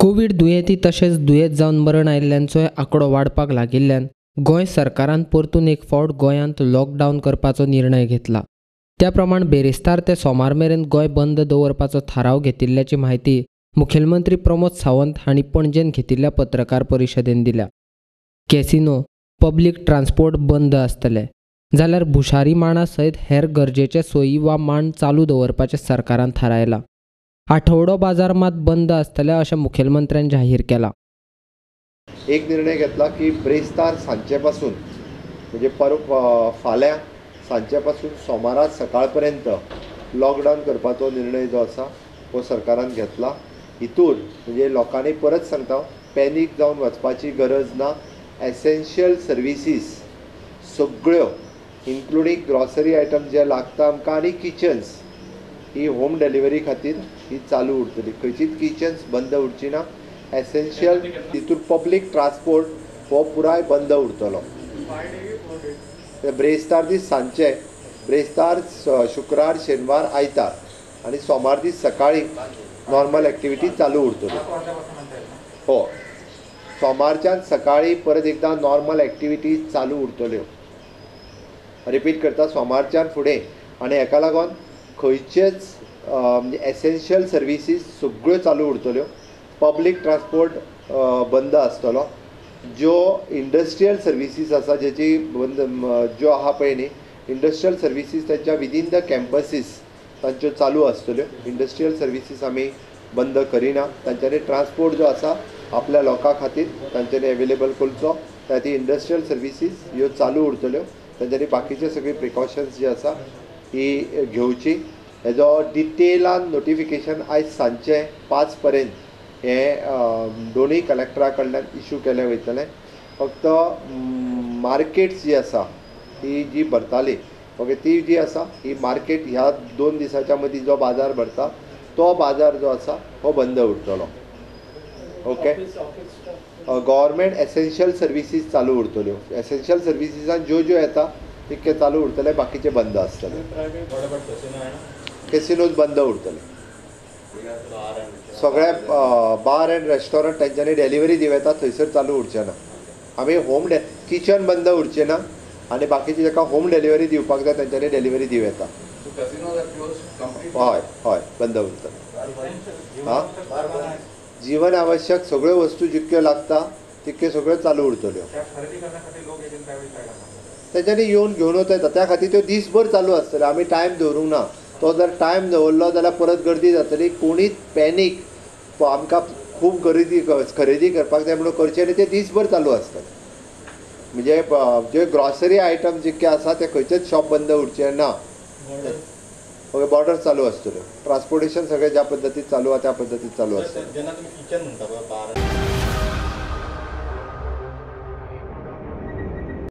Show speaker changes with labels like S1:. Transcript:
S1: Covid दुयेंती तशेंच दुयेंत जावन मरण आयिल्ल्यांचोय आंकडो वाडपाक लागिल्ल्यान गोंय सरकारान परतून एक फावट गोंयांत लॉकडावन करपाचो निर्णय घेतला. त्या प्रमाण बेरेस्तार ते सोमार मेरेन गोंय बंद दवरपाचो थाराव घेतिल्ल्याची म्हायती मुखेलमंत्री प्रमोद सावंत हांणी पणजेन घेतिल्ल्या पत्रकार परिशदेन दिल्या. कॅसिनो, पब्लीक ट्रान्सपोर्ट बंद आसतले जाल्यार भुशारी माणा सयत हेर गरजेचे सोयी वा माण चालू दवरपाचें सरकारान थारायलां. आठवडो बाजार मात बंद आसतले अशें मुखेलमंत्र्यान जाहीर केलां.
S2: एक निर्णय घेतला की ब्रेस्तार सांजचे पासून म्हणजे फाल्यां सांजचे पासून सोमारा सकाळ पर्यंत लॉकडावन करपाचो निर्णय जो आसा हो सरकारान घेतला. हितून म्हणजे लोकांनी परत सांगता पॅनीक जावन वचपाची गरज ना. एसेन्शियल सर्विसीस सगळ्यो इन्क्लुडींग ग्रॉसरी आयटम जे लागता आमकां आनी किचन्स ही होम डिलिव्हरी खातीर ही चालू उरतली. खंयचीच किचन्स बंद उरची ना. एसेन्शियल तितून पब्लीक ट्रान्सपोर्ट हो पुराय बंद उरतलो. ब्रेस्तार दीस सांजचे, ब्रेस्तार, शुक्रार, शेनवार, आयतार आनी सोमार दीस सकाळी नॉर्मल एक्टिविटी चालू उरतली. हो, सोमारच्यान सकाळी परत एकदां नॉर्मल एक्टिविटी चालू उरतल्यो. रिपीट करता, सोमारच्यान फुडें. आनी हेका लागून खंयचेच म्हणजे एसेन्शियल सर्विसीस सगळ्यो चालू उरतल्यो. पब्लीक ट्रान्सपोर्ट बंद आसतलो. ज्यो इंडस्ट्रियल सर्विसीस आसा जेची बंद ज्यो आहा पळय न्ही इंडस्ट्रियल सर्विसीस तांच्या विदीन the campuses तांच्यो चालू आसतल्यो. इंडस्ट्रियल सर्विसीस आमी बंद करिना. तांच्यांनी ट्रान्सपोर्ट जो आसा आपल्या लोकां खातीर तांच्यांनी एवेलेबल करचो. त्या खातीर इंडस्ट्रियल सर्विसीस ह्यो चालू उरतल्यो. तांच्यांनी बाकीचे सगळी प्रिकॉशन्स जी आसा ही घेवची. हेजो डिटेलान नोटिफिकेशन आयज सांजचें 5 पर्यंत हें दोनूय कलेक्टरा कडल्यान इशू केलें वयतलें. फक्त मार्केट्स जी आसा ती जी भरताली ओके ती जी आसा ही मार्केट ह्या 2 दिसाच्या मदीं जो बाजार भरता तो बाजार जो आसा हो बंद उरतलो. ओके, गव्हर्मेंट एसेन्शियल सर्विसीस चालू उरतल्यो. एसेन्शियल सर्विसीसान ज्यो ज्यो येता तितके चालू उरतले, बाकीचे बंद आसतले. कॅसिनोज बंद उरतले. सगळे बार अँड रेस्टॉरंट तांच्यांनी डिलिव्हरी दिवं येता थंयसर चालू उरचें ना. आमी होम किचन बंद उरचें ना आनी बाकीचे जाका होम डिलिव्हरी दिवपाक जाय तांच्यांनी डिलिव्हरी दिवं येता. हय हय, बंद उरतले. हां, जीवन आवश्यक सगळ्यो वस्तू जितक्यो लागता तितक्यो सगळ्यो चालू उरतल्यो. तांच्यांनी येवन घेवन वता येता. त्या खातीर त्यो दीसभर चालू आसतल्यो. आमी टायम दवरूंक ना. तो जर टायम दवरलो जाल्यार परत गर्दी जातली. कोणीच पॅनीक आमकां खूब खरेदी करपाक जाय म्हणून करचें आनी ते दीसभर चालू आसतले. म्हणजे जे ग्रॉसरी आयटम जितके आसा ते खंयचेच शॉप बंद उरचें ना. ओके, बॉर्डर चालू आसतल्यो. ट्रान्सपोर्टेशन सगळें ज्या पद्दतीन चालू आसा त्या पद्दतीन चालू आसतलें.